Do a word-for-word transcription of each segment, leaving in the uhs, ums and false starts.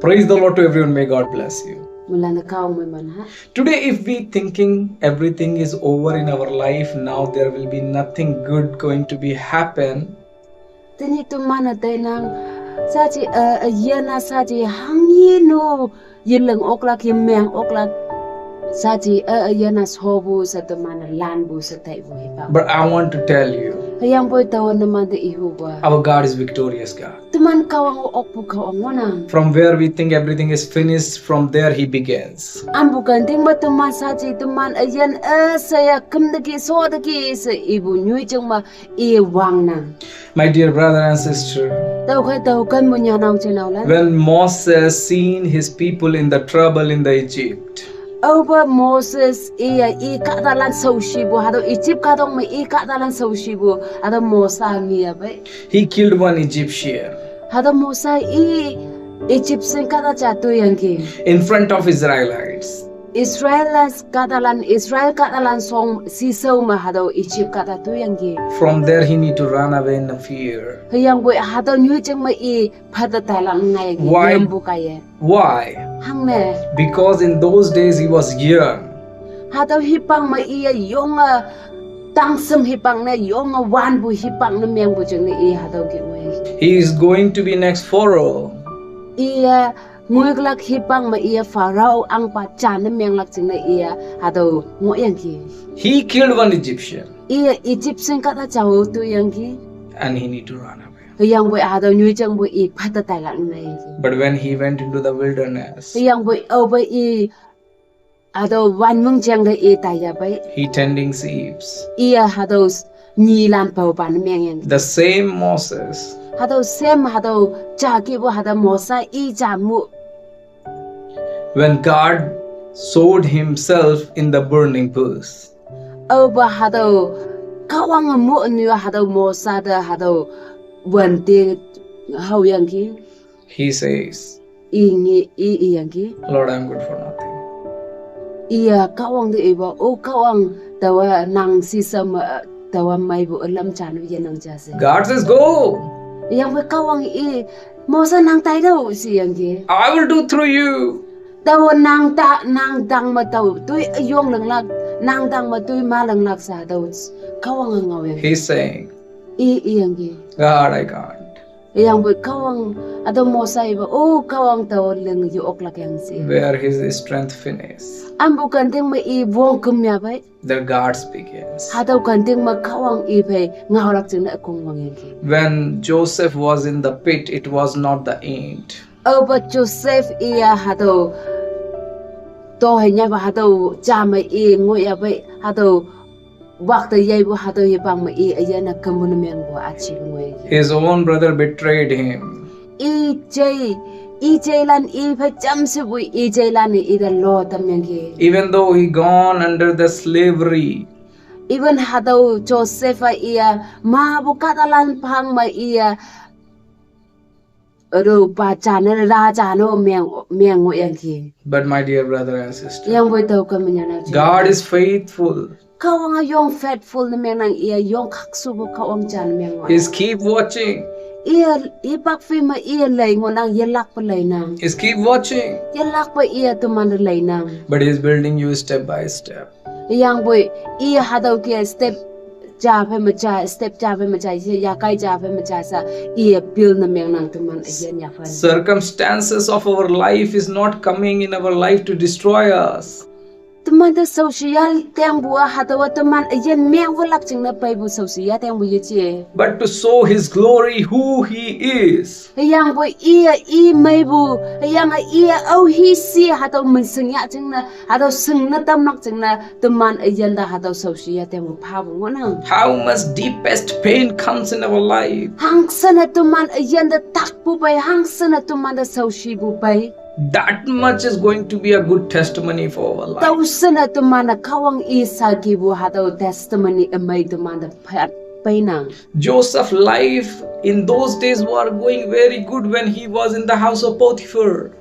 Praise the Lord to everyone. May God bless you. Mulan da kau mai man ha. Today, if we thinking everything is over in our life, now there will be nothing good going to be happen. Tini tu mana tai nang saji a a yana saji hangi no yilang oklak yemeng oklak saji a a yana sobu sa tu mana lan bu sa tai bu hipa. But I want to tell you, Yang boy tawa naman da ihu ba. Our God is victorious God. Teman kawang okpu kawang wanang. From where we think everything is finished, from there He begins. Ambu kan ting ma teman saji teman ayan a saya kem deki so deki sa ibu nyui jeng ma i wang nang. My dear brother and sister, Tau kai tau kan munya nau cenau lan. When Moses seen his people in the trouble in the Egypt, Au ba Moses iya i kata lan sau shibu hado Egypt katong ma i kata lan sau shibu hado Mosa ngi ya bai. He killed one Egyptian Hado Mosa i Egyptian kata cha tu yang ki. In front of Israelites. Israel las kata lan Israel kata lan song si sau ma hado Egypt kata tu yang ki. From there, he need to run away in fear. Yang boy hado nyu jeng ma i phata tai lan ngai yang ki. Why? Yang bu kaya. Why? Hang ne. Because in those days he was young. Hado hipang ma i yong a tang sem hipang ne yong a wan bu hipang ne meng bu jeng ne i hado ki wei. He is going to be next Pharaoh. Iya ngui glak hipang ma iya Pharaoh ang pa chan ne meng lak jeng ne iya hado ngo yang ki. He killed one Egyptian. Iya Egyptian kata chao tu yang ki. And he need to run away. Yang boy hado nyu jeng boy i phata tai lan ngai yang ki. But when he went into the wilderness, Yang boy au boy i hado wan mung jeng de i tai ya boy. He tending sheep. Iya hado nyi lan pau pan meng yang ki. The same Moses. Hado sem hado cha ki bo hado Mosa i cha mu. When God showed himself in the burning bush, Au ba hado kawang mu nyu hado Mosa da hado wan te hau yang ki. He says, I ngi i i yang ki. Lord, I'm good for nothing. Iya kawang de i ba o kawang tawa nang si sama tawa mai bu alam chanu ya nang jase. God says, Go. Yang boy kawang i Mosa nang tai dau si yang ki. I will do through you. Tawa nang ta nang dang ma tau tui yong lang lak nang dang ma tui ma lang lak sa tau kawang ngau yang. He's saying, I i yang ki. God, I can't. Yang boy kawang ado Mosa i ba o kawang tau leng yu ok lak yang si. Where his strength finish. Ambu kan ting ma i wong kum ya bai. The God begins. Hatau kan ting ma kawang i bai ngau lak jeng na kung wang yang ki. When Joseph was in the pit, it was not the end. Au ba Joseph iya hatau to hanya ba hatau cha ma i ngui ya bai hatau wak ta yai bu hatau hipang ma i aya na kamu na meng bu achi bu ngui. His own brother betrayed him. I jai i jai lan i pha cham se bu i jai lan i da lo tam yang ki. Even though he gone under the slavery, Even hatau Joseph a iya ma bu kata lan pang ma iya. Ado pa cha na ra cha no meng meng ngui yang ki. But my dear brother and sister, Yang boy tau ka menya na. God is faithful. Kawang a yong faithful na meng nang iya yong khak su bu kawang cha na meng ngui. He's keep watching. Iya i pak fi ma iya lai ngui nang iya lak pa lai nang. He's keep watching. Iya lak pa iya tu man lai nang. But he's building you step by step. Yang boy iya hatau ki step cha phe ma cha step cha phe ma cha iya ya kai cha phe ma cha sa iya pil na meng nang tu man iya nya fan. Circumstances of our life is not coming in our life to destroy us, Teman da social teng bu a hatau teman iya meng bu lak jeng na pai bu social teng bu iya che. but to show his glory, who he is. Yang boy iya i mai bu yang a iya au hi si hatau men seng ya jeng na hatau seng na tam nak jeng na teman iya da hatau social teng bu pha bu ngui nang. How much deepest pain comes in our life. Hang sana teman iya da tak bu pai hang sana teman da social bu pai. That much is going to be a good testimony for our life. Tau sana teman da kawang i sa ki bu hatau testimony amai teman da pha pai nang. Joseph's life in those days were going very good when he was in the house of Potiphar.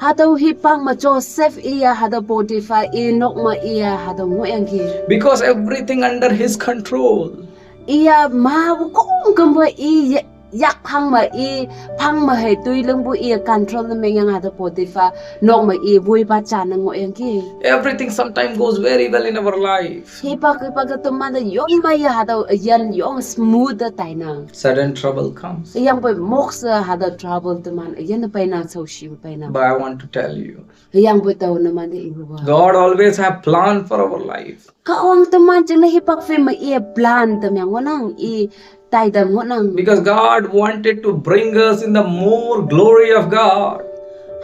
Hatau hipang ma Joseph iya hatau Potiphar i nok ma iya hatau ngui yang ki. Because everything under his control. Iya ma bu kong kem ba iya yak phang ma i, phang ma hei tui lengbu i control na meng yang hatüo Potiphar nok ma i woi pa ja na ngoh yang ki. Everything sometimes goes very well in our life. Hipak hipak ke teman te yong ma ya hatüo yan yong smooth de tai na. Sudden trouble comes. Yang pei mok se hatüo trouble teman yan pei na, shaoshi pei na. But I want to tell you, hüyangpoi tao numan te ihuwa, God always have plan for our life. Kahwang teman jingne hipak phei me i plan tamyang ngohnang, i taidam ngohnang. Because God wanted to bring us in the more glory of God.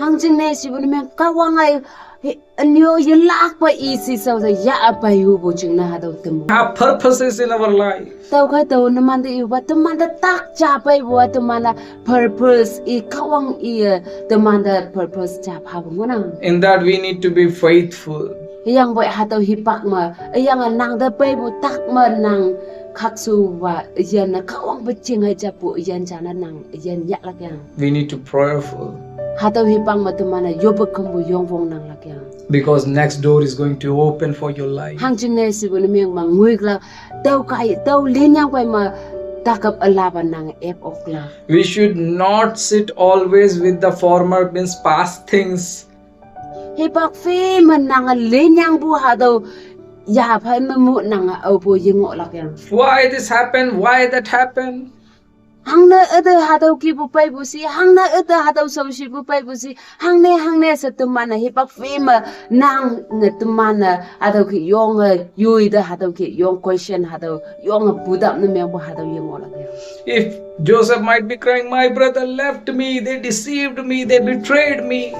Hangjingne shipu ne meng Kahwang ai, he, anyo yelakpa i shishao te ya peihupu jingne hatüo tem. Have purposes in our life. Tüokhei tao numan te ihupa, teman te tak ja peipu a, teman-a purpose i Kahwang i, eh, teman te purpose ja phapu ngohnang. In that we need to be faithful. Hüyangpoi hatüo hipak me, hüyange nang te peipu tak me nang khakshuwa, yanne Kahwang pe jing hei japu yan jane nang yan yahlak yang. We need to prayerful. Hatüo hipak me teman-e yoppe kümpu yongwong nanglak yang. Because next door is going to open for your life. Hangjingne shipu ne meng ma ngoiklak, tüo kai, tüo linyang pei me takap ülapa nang ep oklak. We should not sit always with the former, means past things. Hipak phei me nang linyangpu hatüo, ya phei me mu nang aopu yengohlak yang. Why this happened? Why that happened? Hangne üte hatüo kihpu peipu shi, hangne üte hatüo shaoshipu peipu shi, hangne, hangne she teman-e hipak phei me nang ne teman-e hatüo ki yonge, yoi te hatüo ki yong question hatüo, yonge putap ne mengpu hatüo yengohlak yang. If Joseph might be crying, "My brother left me, they deceived me, they betrayed me."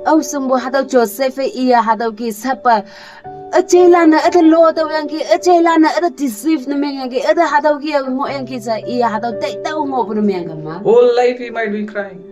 Ao shingpu hatüo Joseph-e iye hatüo ki sapa, üjeilan-e üte lo tüoyangki, üjeilan-e üte deceive ne mengyangki, üte hatüo ki ngohyangki she iye hatüo taitao ngohpu ne mengkema. Whole life he might be crying.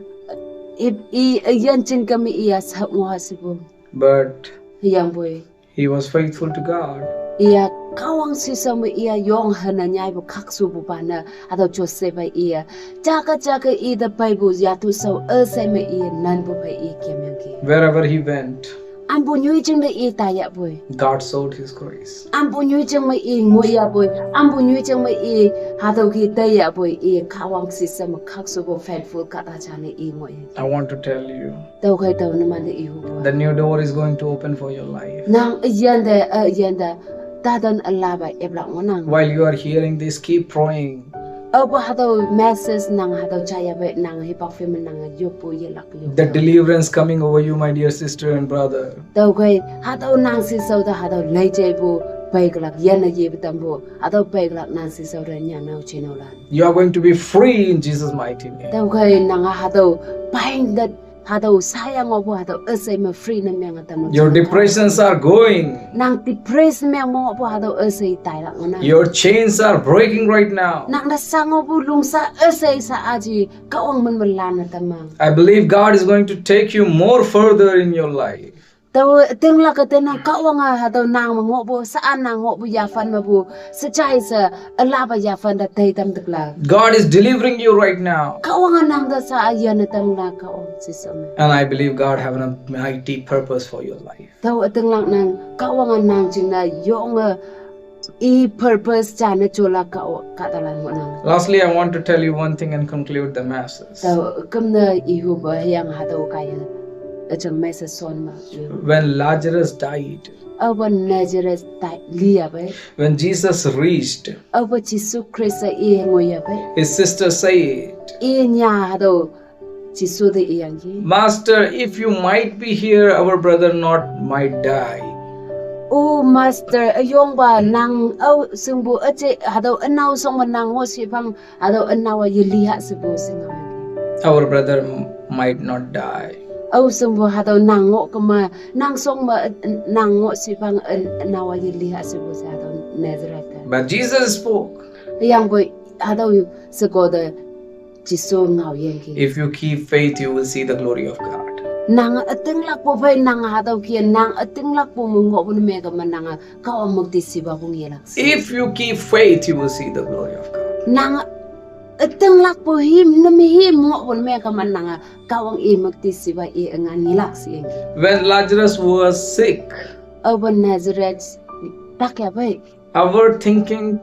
I, i, yan jin keme iye sap ngoh shipu. But hüyangpoi he was faithful to God. Iye Kahwang shishao me iye yong hene nyaipu khakshupupa ne, hatüo Joseph-e iye jake jake i te peipu yatu shao üshei me iye nanpu phei i kemyangki. Wherever he went, ampu nyoijing te i taiyahpoi, God showed his grace. Ampu nyoijing me i ngoiyahpoi, ampu nyoijing me i hatüo ki taiyahpoi, i Kahwang shishao me khakshupu faithful kahta jane i ngoiye. I want to tell you, tüokhei tao numan te ihupu, the new door is going to open for your life. Nang üyin te, üyin te, tadan ülapa eplak ngohnang. While you are hearing this, keep praying. Aope hatüo message nang hatüo jayapei nang hipak phei me nang yoppu yelak yo. The deliverance coming over you, my dear sister and brother. Tüokhei hatüo nang shishao te hatüo leijeipu peiklak yanne yepe tampu, hatüo peiklak nang shishao te nyanao jinaolan. You are going to be free in Jesus' mighty name. Tüokhei nang hatüo bind te hatüo shaya ngohpu hatüo üshei me free ne menge tamlak. Your depressions are going. Nang depress meng me ngohpu hatüo üshei tailak ngohnang. Your chains are breaking right now. Nang te sha ngohpu lungsa üshei sha aji Kahwang min me lanne tamang. I believe God is going to take you more further in your life. Tao ütinglak ke tenang Kahwange hatüo nang me ngohpu, sha-a nang ngohpu yaphan mepu, shejai she, ülapa yaphan te teitam teklak. God is delivering you right now. Kahwange nang te sha-a yanne tamlak Kahwang shishao me. And I believe God have a mighty purpose for your life. Tao ütinglak nang, Kahwange nang jingne yonge i purpose jane jolak Kahwang kahtalan ngohnang. Lastly, I want to tell you one thing and conclude the message. Tao kümne ihupa hüyange hatüo kaiye üjang message shon me. When Lazarus died, aope Lazarus tai liyapei. When Jesus reached, aope Jesu Khrista i ngoiyapei. His sister said, i nya hatüo Jesu te iyangki, Master, if you might be here, our brother not might die. O Master, üyongpa nang ao shingpu üje hatüo ünao shong me nang ngoh shiphang hatüo ünao-a yeli ha shepu she ngao. Our brother might not die. Ao shingpu hatüo nang ngoh kema, nang shong me, nang ngoh shiphang ün-, ünao-a yeli ha shepu she hatüo Nazareth te. But Jesus spoke. Hüyangpoi hatüo sheko te Jesu ngaoyangki, If you keep faith, you will see the glory of God. Nang ütinglakpu phei nang hatüo ki nang ütinglakpu me ngohpu ne mengkema nang Kahwang mükti shipa pung yelak she. If you keep faith, you will see the glory of God. Nang ütinglakpu him, neme him ngohpu ne mengkema nang Kahwang i mükti shipa i üngan yelak she. When Lazarus was sick, aope Lazarus tak yapei. Our thinking,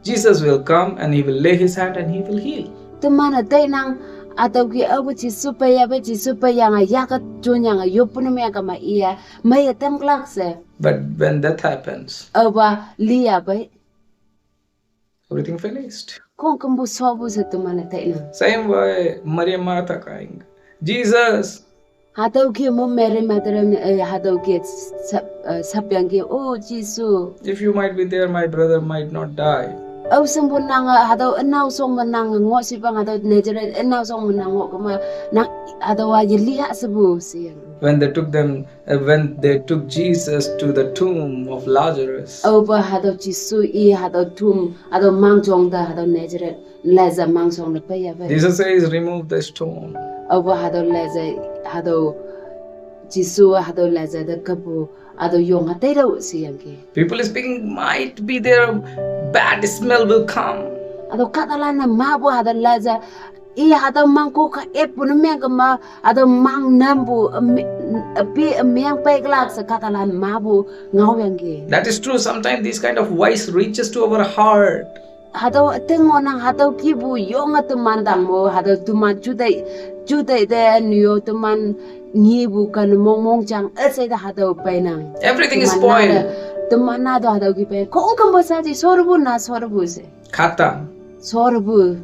Jesus will come and he will lay his hand and he will heal. Teman-e teinang, hatüo ke aope Jesu peiya pe, Jesu peiyange yake jonyange yoppu ne mengkema iye, meiye tamklak she. But when that happens, aopa liya pei, everything finished. Khongkümpu shopu she teman-e teinang. Same way, Mary and Martha crying, Jesus. Hatüo ke mo Mary Magdalene, eh, hatüo ke sap, eh, sapyangki, "Oh, Jesu. If you might be there, my brother might not die." Ao shingpu nange, hatüo ünao shong me nange ngoh shipang, hatüo Nazareth ünao shong me nang ngoh kema, nang hatüowa yeli ha shepu sheyang. When they took them, uh, when they took Jesus to the tomb of Lazarus. Aopa hatüo Jesu i hatüo tomb, hatüo mangjong te, hatüo Nazareth Lazarus mangjong te peiya pei. Jesus says, "Remove the stone." Aopa hatüo Lazarus, hatüo Jesu hatüo Lazarus te kepu, hatüo yong ha teitüoh sheyangki. People speaking, "Might be there, bad smell will come." Hatüo kahtalan-e mapu hatüo Lazarus, i hatüo mangkok ka eppu ne mengkema, hatüo mang nampu, ame-, api ümeng peiklak she kahtalan mapu ngaoyangki. That is true. Sometimes this kind of voice reaches to our heart. Hatüo üting ngohnang, hatüo kihpu yonge teman tangmo, hatüo teman juteih, juteih te nyo teman ngepu kan mong mongjang üshei te hatüo peinang. Everything is spoiled. Teman na te, teman na te hatüo ki pei. Khongkümpu shaaji, shotepu na shotepu she. Khatam. Shotepu.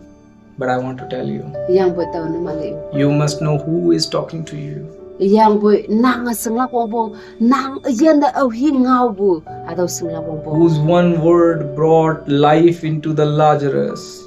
But I want to tell you, yangpoi tao numan le, you must know who is talking to you. Yangpoi nange shinglak wongpong, nang üyin te aohi ngaopu, hatüo shinglak wongpong. Whose one word brought life into the Lazarus.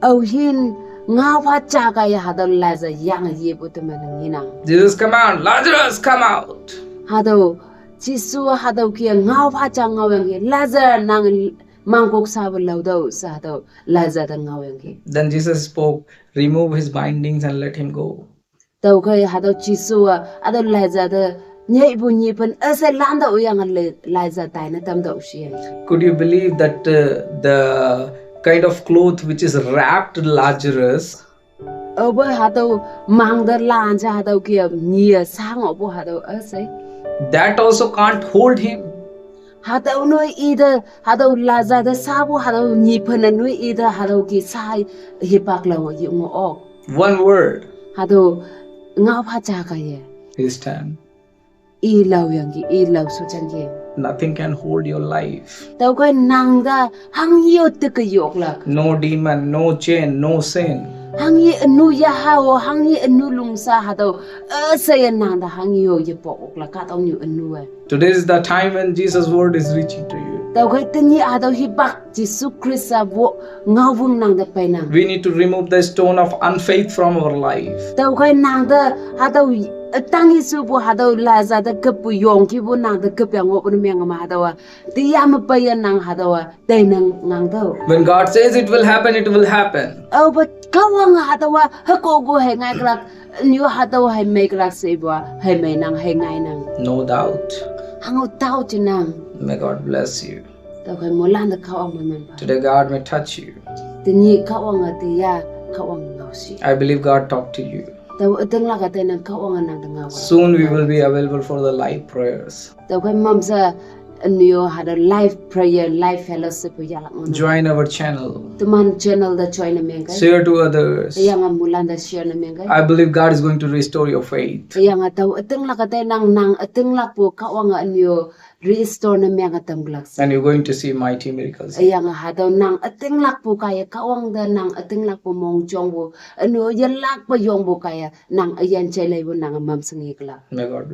Aohi ngaopha ja kaiye hatüo Lazarus yange yepu teman ngenang. Jesus, come out. Lazarus, come out. Hatüo Jesu hatüo ke ngaopha ja ngaoyangki, Lazarus nang mangkok shape laotüoh she hatüo Lazarus te ngaoyangki. Then Jesus spoke, "Remove his bindings and let him go." Tüokhei hatüo Jesu-a hatüo Lazarus te nyeipu nyiphen üshei lantüoh yange le-, Lazarus taine tamtüoh sheyangki. Could you believe that, uh, the kind of cloth which is wrapped Lazarus? Aope hatüo mang te lan she hatüo ke nyi-e shangohpu hatüo üshei. That also can't hold him. Hatüo noi ite, hatüo Lazarus te shapu hatüo nyiphen-e noi ite hatüo ke sha hipak lao ye ngoh ok. One word. Hatüo ngaopha ja kaiye. He stand. I laoyangki, i lao shojangki. Nothing can hold your life. Tüokhei nang te hanghe-o teke yoklak. No demon, no chain, no sin. Hanghe ünu yaha-o, hanghe ünu lungsha hatüo, üsheiye nang te hanghe-o yepo oklak, kahtoknyu ünu-e. Today is the time when Jesus' word is reaching to you. Tüokhei tenyih hatüo hipak Jesu Khrista pu ngaowang nang te peinang. We need to remove the stone of unfaith from our life. Tüokhei nang te hatüo, eh, tang Jesu pu hatüo Lazarus te keppu yongkipu nang te kep yang ngohpu ne mengma hatüowa, tiya me peiye nang hatüowa teinang ngangtüoh. When God says it will happen, it will happen. Aope Kahwange hatüowa hükoku hei ngaiklak, nyu hatüo hei meiklak shepu-a hei meinang, hei ngainang. No doubt. Hango doubt jinang. May God bless you. Tüokhei moilan te Kahwang meimanpa. Today God may touch you. Tenyih Kahwange tiya, Kahwang ngaoshi. I believe God talked to you. Tao ütinglak-a teinang Kahwange nang te ngao. Soon we will be available for the live prayers. Tüokhei mamshe ünyo hatüo live prayer, live fellowship pu yahlak ngohnang. Join our channel. Teman channel te join ne mengkei. Share to others. Hüyange moilan te share ne mengkei. I believe God is going to restore your faith. Hüyange tao ütinglak-a teinang nang ütinglakpu Kahwange ünyo restore ne menge tamlak she. And you're going to see mighty miracles. Hüyange hatüo nang ütinglakpu kaiye Kahwang te nang ütinglakpu mongjongpu, ünu yelakpe yongpu kaiye nang üyin jeileipu nange mamshe ngeklak. May God bless.